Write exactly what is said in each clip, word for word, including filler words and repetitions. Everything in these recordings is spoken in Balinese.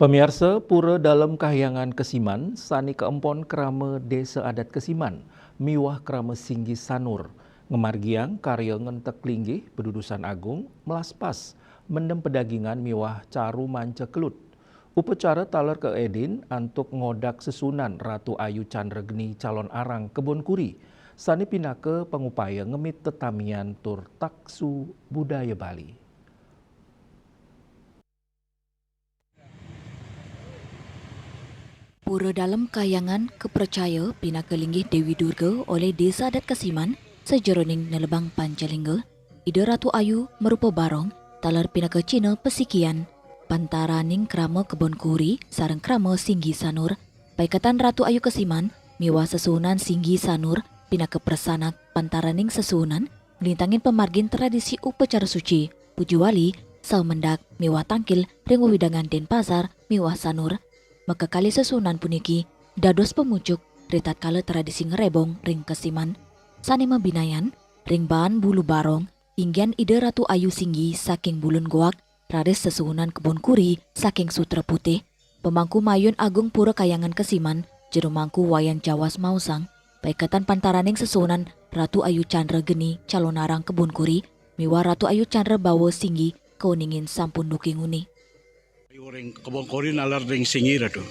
Pamiarsa, Pura Dalem Kahyangan Kesiman, sane kaempon krama Desa Adat Kesiman miwah krama Singgi Sanur, ngamargiang karya ngentek linggih, pedudusan agung, melaspas, mendem pedagingan miwah caru manca kelut. Upacara taler kaedin antuk ngodak sesuunan Ratu Ayu Chandra Geni Calon Arang Kebon Kuri, sane pinaka pangupaya ngemit tetamian tur taksu budaya Bali. Pura Dalem Kahyangan kapracaya pinaka linggih Dewi Durga olih Desa Adat Kesiman sajeroning nelebang Pancalingga, Ida Ratu Ayu marupa barong, taler pinaka cihna pasikian pantaraning krama Kebon Kuri sareng krama Singgi Sanur. Paiketan Ratu Ayu Kesiman miwah sesuunan Singgi Sanur pinaka prasanak pantaraning sesuunan nglintangin pamargin tradisi upacara suci, puja wali, saha mendak miwah tangkil ring wewidangan Denpasar miwah Sanur. Makakalih sesuunan puniki dados pamucuk ritatkala tradisi ngrebong ring Kesiman, sane mabinayan ring baan bulu barong, inggian Ida Ratu Ayu Singgi saking Bulun Goak, raris sesuunan Kebon Kuri saking Sutra Putih. Pemangku Mayun Agung Pura Kahyangan Kesiman, Jero Mangku Wayan Jawas maosang, paiketan pantaraning sesuunan Ratu Ayu Chandra Geni Calon Arang Kebon Kuri miwah Ratu Ayu Chandra Bawa Singgi kauningin sampun duki nguni. Ayu ring Kebon Kuri naler ring Singgi, Ratu.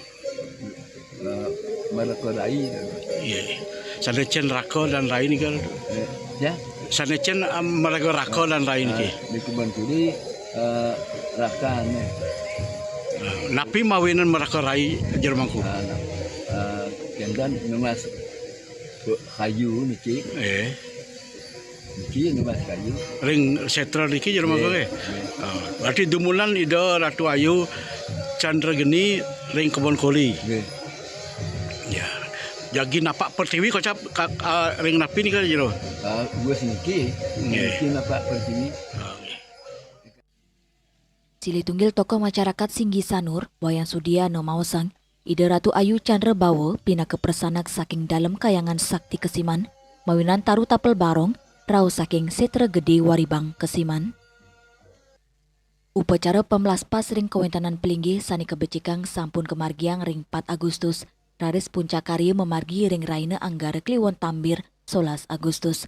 Eh, maraga rai. Iya. Sane cen raka dan rai nika, Ratu. Eh, ya? Sane cen, em, maraga raka dan rai niki. Ah, di Kebon Kuri, eh, rakane. Ah, napi mawinan maraga rai, Jero Mangku? Ah, nah, eh, kenten nunas kayu niki. Eh. Niki nunas kayu. Ring setra niki, Jero Mangku, nggih, nggih. Ah, berarti dumunan Ida Ratu Ayu Chandra Geni ring Kebon Kuri. Nggih. Ya. Jagi napak pertiwi kocap ka, ah, ring napi nika, Jero? Ah, wis niki. Nggih. Niki napak pertiwi. Ah, nggih. Silih tunggil tokoh masyarakat Singgi Sanur, Wayan Sudiana maosang, Ida Ratu Ayu Chandra Bawa pinaka prasanak saking Dalem Kahyangan Sakti Kesiman, mawinan taru tapel barong, rauh saking Setra Gede Waribang Kesiman. Upacara pamlaspas ring kawentenan palinggih sane kabecikang sampun kamargiang ring pat Agustus, raris puncak karya mamargi ring rahina Anggara Kliwon Tambir, solas Agustus.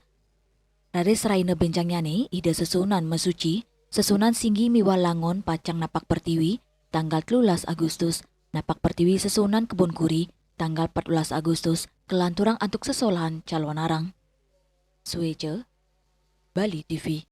Raris rahina benjangnyane, Ida sesuunan masuci, sesuunan Singgi miwah Langon pacang napak pertiwi, tanggal telulas Agustus, napak pertiwi sesuunan Kebon Kuri, tanggal patbelas Agustus, kalanturang antuk sesolahan Calon Arang. Sueca, Bali T V.